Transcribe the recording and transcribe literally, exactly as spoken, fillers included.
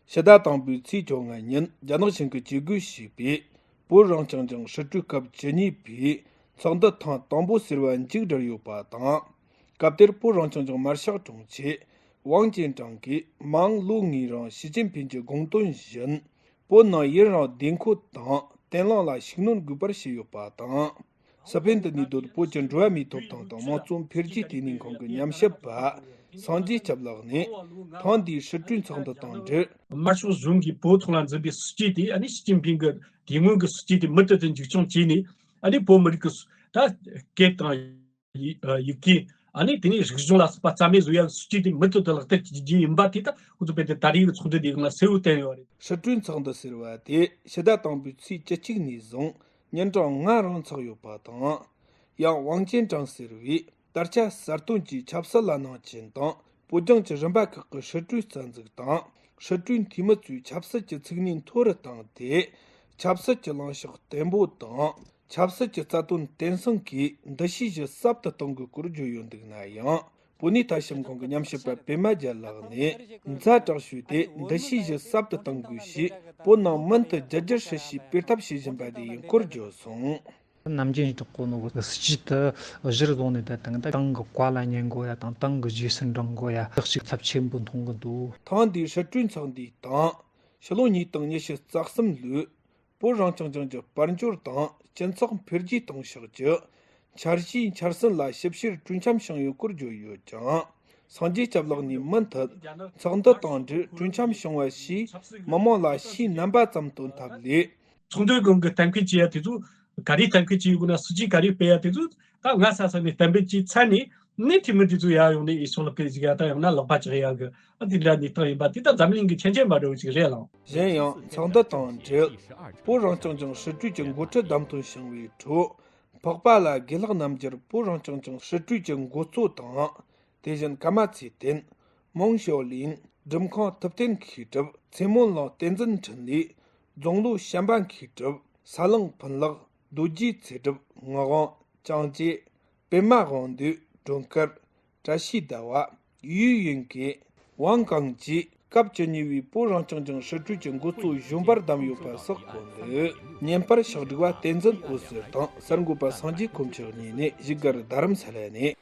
ཕྱི་ཟླ་དང་པོའི་ཚེས་བཅོ་ལྔ་ཉིན་རྒྱ་ནག་ཞིང་གིས་ཇུས་འགོད་བྱས་པའི་བོད་རང་སྐྱོང་ལྗོངས་སྲིད་གྲོས་སྐབས་བཅུ་གཉིས་པའི་ཚོགས་འདུ་ཐེངས་དང་པོ་ཟེར་བ་མཇུག་བསྒྲིལ་ཡོད་པ་དང་། སྐབས་དེར་བོད་རང་སྐྱོང་ལྗོངས་མར་ཤག་དྲུང་ཆེ་ཝང་ཅན་ཀྲང་གིས་མ་འོངས་ལོ་ལྔའི་རིང་ཞི་ཅིན་ཕིང་གི་དགོངས་དོན་བཞིན། བོད་ནང་ཡུན་རིང་བདེ་འཁོད་དང་བརྟན་ལྷིང་ལ་ཤུགས་སྣོན་དགོས་པར་བཤད་ཡོད་པ་དང་། སི་པེན་དུ་གནས་སྡོད་བོད་ཀྱི་འགྲོ་བ་མིའི་ཐོབ་ཐང་དང་དམངས་གཙོ་འཕེལ་རྒྱས་ལྟེ་གནས་ཁང་གི་ཉམས་ཞིབ་པ་སངས་རྒྱས་སྐྱབས་ལགས་ནས། ཐེངས་འདིའི་སྲིད་གྲོས་ཚོགས་འདུ་དང་འབྲེལ། དམར་ཤོག་གཞུང་གིས་བོད་ཐོག་ལ་འཛིན་པའི་སྲིད་ཇུས་དེ། ཨ་ནི་ཞི་ཅིན་ཕིང་གི་དེ་སྔོན་གྱི་སྲིད་ཇུས་དེ་མུ་མཐུད་དུ་འཛུགས་སྐྱོང་བྱས་ནས། ཨ་ནི་བོད་མི་རིགས་ཀྱི་ད་སྐད་དང་། ཡི་ཨ་ཡི་གེ། ཨ་ནི་དེ་ནས་རིག་གཞུང་ལ་སོགས་པ་རྩ་མེད་བཟོ་ཡ་སྲིད་ཇུས་དེ་མུ་མཐུད་དུ་ལག་བསྟར་བྱེད་རྒྱུ་ཡིན་པ་དེ་ད་ཁོ་ཚོ་དཔེ་དེ་ད་རེས་ཀྱི་ཚོགས་འདུ་དེའི་སྒང་ལ་གསལ་བོ་བསྟན་ཡོད་རེད། སྲིད་གྲོས་ཚོགས་འདུ་ཟེར་བ་དེ་ཕྱི་ཟླ་དང་པོའི་ཚེས་བཅུ་གཅིག་ནས་བཟུང་ཉིན་གྲངས་ལྔ་རིང་འཚོགས་ཡོད་པ་དང་། ཡང་ཝང་ཅན་ཀྲང་ཟེར་བས་དར་ཆ་གསར་བཏོན་གྱིས་ཆབ་སྲིད་ལ་སྣང་ཆེན་དང་། བོད་ལྗོངས་ཀྱི་རིམ་པ་ཁག་གི་སྲིད་གྲོས་རྩ་འཛུགས་དང་། སྲིད་གྲོས་འཐུས་མི་ཚོའི་ཆབ་སྲིད་ཀྱི་ཚུགས་གནས་མཐོ་རུ་བཏང་སྟེ། ཆབ་སྲིད་ཀྱི་ལངས་ཕྱོགས་བརྟན་པོ་དང་། ཆབ་སྲིད་ཀྱི་རྩ་དོན་བརྟན་སྲུང་གིས་འདུ་ཤེས་བཞི་ཟབ་ཏུ་གཏོང་དགོས་སྐོར་བརྗོད་ཡོད་འདུག་ན་ཡང་། བོད་གནས་ཐད་ཞིབ་ཁང་གི་ཉམས་ཞིབ་པ་པད་མ་རྒྱལ་ལགས་ནས། ཛ་དྲག་ཤོས་དེ་འདུ་ཤེས་བཞི་ཟབ་ཏུ་གཏོང་དགོས་ཞེས། བོད་ནང་མུ་མཐུད་རྒྱ་སྒྱུར་སྲིད་བྱུས་སྤེལ་ཐབས་བྱེད་བཞིན་པ་དེ་ཡིན་སྐོར་བརྗོད་སོང་། ནམ་རྒྱུན་དྲག་པོ་ནོ་གི་སྲིད་ཇུས་དེ་གཞིར་བཟུང་ནས། ད་དང་ད་ཏང་གི་བཀའ་ལ་ཉན་དགོས་ཡ་དང་། ཏང་གི་རྗེས་སུ་འབྲང་དགོས་ཡ་ཁག་ཅིག་ཚབས་ཆེན་པོ་མཐོང་གི་འདུག་ཐེངས་འདིའི་སྲིད་གྲོས་ཚོགས་འདུའི་སྟེང་། ཕྱི་ལོ་ཉིས་སྟོང་ཉི་ཤུ་རྩ་གསུམ་ལོའི་བོད་རང་སྐྱོང་ལྗོངས་ཀྱི་དཔལ་འབྱོར་དང་སྤྱི་ཚོགས་འཕེལ་རྒྱས་གཏོང་ཕྱོགས་ཀྱི་འཆར་གཞིའི་འཆར་ཟིན་ལ་ཞིབ་བཤེར་གྲོས་འཆམ་བྱུང་ཡོད་སྐོར་བརྗོད་ཡོད་ཀྱང་། སངས་རྒྱས་སྐྱབས་ལགས་ནས་མུ་མཐུད་ཚོགས་འདུ་དང་འབྲེལ་གྲོས་འཆམ་བྱུང་བ་ཞིག་མི་མང་ལ་ཕྱིའི་རྣམ་པ་ཙམ་སྟོན་ཐབས་ལས། ཚོགས་འདུའི་སྒང་གི་གཏན་འཁེལ་བྱེད་ཡ་དེ་ཚོ་ག་རེ་གཏན་འཁེལ་བྱེད་དགོས་ན། སྲིད་ཇུས་ག་རེ་སྤེལ་ཡ་དེ་ཚོ་ད་སྔ་ས་ས་ནས་གཏན་འབེབས་བྱས་ཚར་ནས། ནས་འཐུས་མི་དེ་ཚོ་ཡར་ཡོང་ནས་ཨེ་ཕྱོགས་ལ་སྐད་ཅིག་ཡ་ད་ཡང་ན་ལག་པ་བཅག་ཡ་གི་ཨ་དེ་འདྲ་གནས་སྟངས་ཡིན་པ་དེ་ད་འཛམ་གླིང་གི་ཁྱད་ཆོས་འབའ་འདྲ་བོ་ཅིག་རེད་ལགས། གཞན་ཡང་ཚོགས་འདུ་དང་འབྲེལ་བོད་རང་སྐྱོང་ལྗོངས་སྲིད་གྲོས་ཀྱི་འགོ་ཁྲིད་བདམས་ཐོན་བྱུང་བའི་ཁྲོད། འཕགས་པ་ལྷ་དགེ་ལེགས་རྣམ་རྒྱལ་བོད་རང་སྐྱོང་ལྗོངས་སྲིད་གྲོས་ཀྱི་འགོ་གཙོ་དང་། དེ་བཞིན་ཀརྨ་ཚེ་བརྟན། མོང་ཞའོ་ལིན། འགྲུབ་ཁང་ཐུབ་བསྟན་མཁས་གྲུབ། ཚེ་སྨོན་གླིང་བསྟན་འཛིན་འཕྲིན་ལས། རྫོང་ལོ་བྱམས་པ་མཁས་གྲུབ། ས་གླང་ཕུན་ལེགས། རྡོ་རྗེ་ཚེ་སྒྲུབ། ངག་དབང་། ཅང་ཅེ། པད་མ་དབང་འདུས། སྒྲོལ་དཀར། བཀྲ་ཤིས་ཟླ་བ། ཡུས་ཡུན་ཀེ། ཝང་ཀང་བཅས་སྐབས་བཅུ་གཉིས་པའི་བོད་རང་སྐྱོང་ལྗོངས་སྲིད་གྲོས་ཀྱི་འགོ་གཙོ་གཞོན་པར་བདམས་ཡོད་པ་སོགས་གོ་འདུག་བརྙན་པར་ཕྱག་སྒྲིག་པ་བསྟན་འཛིན་འོད་ཟེར་དང་གསར་འགོད་པ་སངས་རྒྱས་དཀོན་མཆོག་གཉིས་ནས་བཞུགས་སྒར་རྡ་རམ་ས་ལ་ནས།